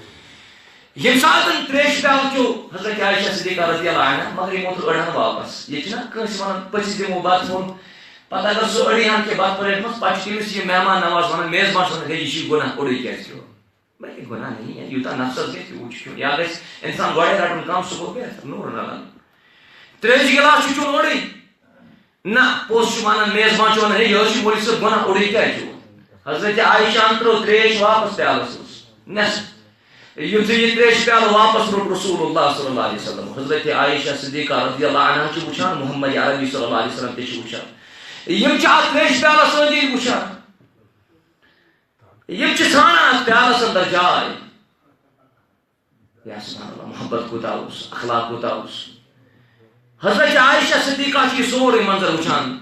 ییٚمہِ ساتہٕ ترٛیش پیالہٕ چیوٚو حضرت عائشہ صدیقہ رضی اللہ عنہا، مگر یِمو تُل أڑہن واپس۔ ییٚتہِ چھِنہ کٲنٛسہِ ونان، پٔژھِس دِمو بتہٕ، ووٚن۔ پتہٕ اگر سُہ أڑی ہن کھیٚیہِ بتہٕ پلٹ منٛز، پتہٕ چھُ تٔمِس یہِ مہمان نواز ونان، میزبان چھُ ونان، ہے، یہِ چھُے گۄناہ، اوٚڑُے کیازِ کھیوٚو؟ بلکہِ گۄناہ نہیں ہے، یوٗتاہ نفسس گژھِ، تیوٗت چھُ کھیوٚن۔ یا گژھِ انسان گۄڈے رٹُن کم، سُہ گوٚو بہتر، نوٗر نلن۔ ترٛیش گلاس چھُ چیوٚن اوٚڑُے۔ نہ، پوٚز چھُ ونان، میزبان چھُ ونان، ہے، یہِ حظ چھُ مولوی صٲب گۄناہ، اوٚڑُے کیازِ چیوٚو؟ حضرت عائشہ ہن ترٲو ترٛیش واپس پیالس منٛز، نٮ۪صف۔ یُتھُے یہِ ترٛیش پیالہٕ واپس روٚٹ رسول اللہ صلی اللہ علیہ وسلم، حضرت عائشہ صدیقہ رضی اللہ عنہا چھِ وٕچھان، محمد عربی صلی اللہ علیہ وسلم تہِ چھِ وٕچھان۔ یِم چھِ اتھ ترٛیش پیالس أنٛدۍ أنٛدۍ وٕچھان۔ یِم چھِ ژھانڈان اتھ پیالس اندر جاے۔ یا سبحان اللہ، محبت کوٗتاہ اوس، اخلاق کوٗتاہ اوس۔ حضرت عائشہ صدیقہ چھِ یہِ سورُے منظر وٕچھان۔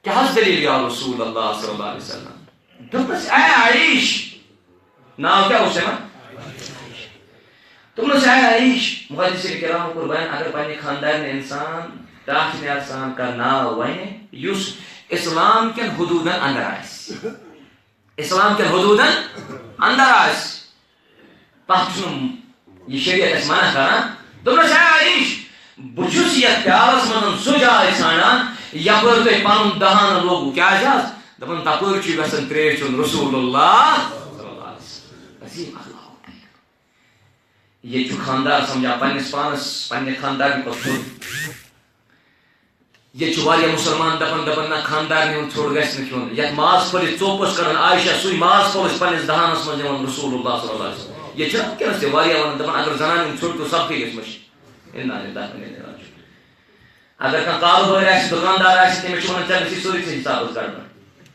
کیٛاہ حظ دٔلیٖل یا رسول اللہ صلی اللہ علیہ وسلم؟ دوٚپنَس، اے عائش، ناو کیٛاہ اوس یِمن؟ دوٚپنَس، اے عائش، محدثین کرامو کوٚر بیان، اگر پننہِ خاندارنہِ انسان ٹاٹھۍ نیار سان کانٛہہ ناو ونہِ، یُس اسلام کٮ۪ن حدوٗدن اندر آسہِ، اسلام کٮ۪ن حدوٗدن اندر آسہِ، تتھ چھُنہٕ یہِ شریعت اَسہِ منع کران۔ دوٚپنَس، اے عائش، بہٕ چھُس یتھ پیالس منٛز سُہ جاے ژھانڈان، یپٲرۍ تۄہہِ پنُن دہانہٕ لوگوُ۔ کیٛازِ حظ؟ دپان، تپٲرۍ چھُ یژھان ترٛیش چیوٚن رسول اللہ صلی اللہ علیہ وسلم۔ عظیم اخلاق۔ ییٚتہِ چھُ خاندار سمجھان پننِس پانس، پننہِ خاندارنہٕ کھۄتہٕ بوٚڑ۔ ییٚتہِ چھُ واریاہ مُسلمان دَپان، دَپان، نہ، خانٛدارنہِ ہُنٛد ژھیوٚٹ گژھِ نہٕ کھیوٚن۔ یَتھ ماز پھوٚلِس ژوٚپ ٲس کَڑان عائشہ، سُے ماز پھوٚل ٲسۍ پنٛنِس دَہانَس منٛز نِوان رسول اللہ صلی اللہ علیہ وسلم۔ ییٚتہِ چھِنہ وٕنکیٚنَس تہِ واریاہ وَنان، دَپان، اگر زَنانہِ ہُنٛد ژھیوٚٹ پیوٚو، صدقے گژھِ مٔشِتھ۔ اِنا لِلّٰہِ وَ اِنا اِلَیْهِ راجِعُونَ۔ اگر کانٛہہ کارٕبٲرۍ آسہِ، دُکاندار آسہِ، تٔمِس چھِ وَنان، ژےٚ گژھی سورُے ژےٚ حِسابَس گڑبڑ۔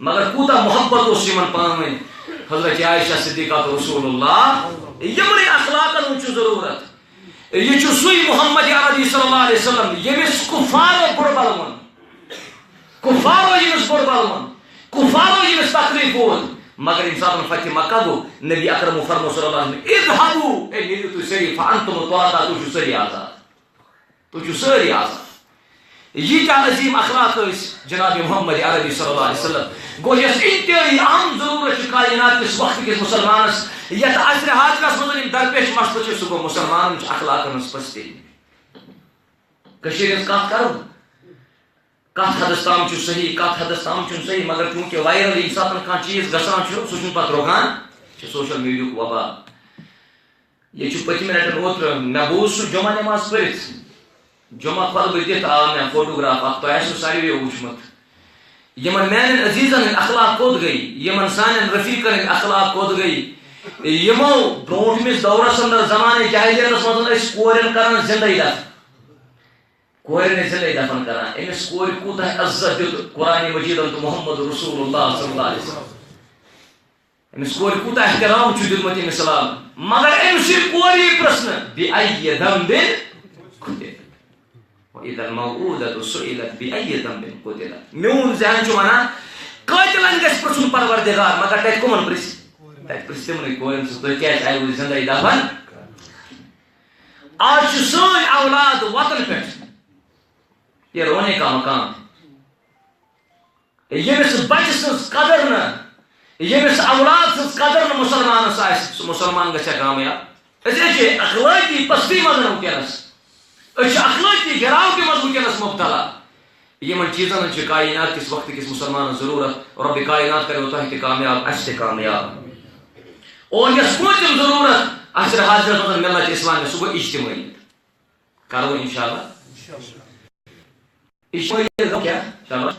مگر کوٗتاہ محبت اوس یِمَن پانہٕ ؤنۍ، حضرت عائشہ صدیقہ تہٕ رسول اللہ۔ یِمنٕے اخلاقَن ہُنٛد چھُ ضروٗرت۔ یہِ چھُ سُے محمد عربی صلی اللہ علیہ وسلم، ییٚمِس کفارو بُرٕ بل ووٚن، کفارو ییٚمِس بُرٕ بل ووٚن، کفارو ییٚمِس تکلیف ووت، مگر ییٚمہِ ساتہٕ فتح مکہ گوٚو، نبی اکرم فرمو صلی اللہ علیہ وسلم، "اذهبوا"، اے نیٖرِو تُہۍ سٲری، "فانتم طلقاء"، تُہۍ چھِو سٲری آزاد، تُہۍ چھِو سٲری آزاد۔ ییٖتیٛاہ عظیٖم اخلاق ٲسۍ جناب محمد عربی صلی اللہ علیہ وسلم۔ گوٚو، یۄس انتہٲیی اہم ضروٗرت چھِ کائنات کِس وقتہٕ کِس مُسلمانس، یتھ عصرِ حاضرس منٛز یِم درپیش مسلہٕ چھِ، سُہ گوٚو مُسلمانن چھِ اخلاقن ہٕنٛز پستی۔ کٔشیٖرِ ہٕنٛز کتھ کرو، کتھ حدس تام چھُ صحیح، کتھ حدس تام چھُنہٕ صحیح، مگر چونکہ وائرل ییٚمہِ ساتہٕ کانٛہہ چیٖز گژھان چھُ، سُہ چھُنہٕ پتہٕ روکان، چھُ سوشل میڈیاہُک وبا۔ یہِ چھُ پٔتمہِ لٹہِ اوترٕ، مےٚ بوٗز سُہ جمعہ نماز پٔرِتھ، جمعہ خطبہٕ دِتھ آو مےٚ فوٹوگراف اکھ، تۄہہِ آسِوٕ ساروِیو وُچھمُت۔ یِمن میانٮ۪ن عزیزن ہٕنٛدۍ اخلاق کوٚت گٔے، یِمن سانٮ۪ن رفیقن ہٕنٛدۍ اخلاق کوٚت گٔے، یِمو برونٹھمِس دورس اندر زمانہٕ جاہلیتس منٛز ٲسۍ کورٮ۪ن کران زندے دفن۔ کورِ نہٕ زِندَے دفن کران۔ أمِس کورِ کوٗتاہ عزت دیُت قرآن مجیدن تہٕ محمد رسول اللہ صلی اللہ علیہ وسلم۔ أمِس کورِ کوٗتاہ احترام چھُ دیُتمُت أمِس اسلام۔ مگر أمۍ سٕنٛدِ کورِ یی پرٛژھنہٕ، "بأي ذنب قتلت؟" وإذا الموءودة سئلت بأي ذنب قتلت۔ میون ذہن چھُ ونان، قٲتلن گژھِ پرٛژھُن پروردگار، مگر تتہِ کٕمن پرٛژھِ؟ تتہِ پرٛژھِ تِمنٕے کورٮ۪ن سۭتۍ، "تُہۍ کیازِ آیوٕ زِندَے دفن؟" آز چھِ سٲنۍ اولاد وطن پٮ۪ٹھ، یہ رونے کا مقام۔ ییٚمِس بچہٕ سٕنٛز قدر نہٕ، ییٚمِس اولاد سٕنٛز قدر نہٕ مُسلمانس آسہِ، سُہ مُسلمان گژھِ کامیاب؟ أسۍ چھِ اخلٲقی پستی منٛز وٕنکیٚنس، أسۍ چھِ اخلٲقی گراوٹہِ منٛز وٕنکیٚنس مبتلا۔ یِمن چیٖزن ہٕنٛز چھِ کائنات کِس وقتہٕ کِس مُسلمانس ضروٗرت۔ رۄبِ کائنات کرِ تۄہہِ تہِ کامیاب، اسہِ تہِ کامیاب۔ اور یۄس پوٗنٛژِم ضروٗرت آسہِ حاضرس منٛز ملت اسلامس، سُہ گوٚو اجتمٲعیت۔ کرو انشاءاللہ۔ اجتمٲعیت گوٚو کیٛاہ؟ شاباش۔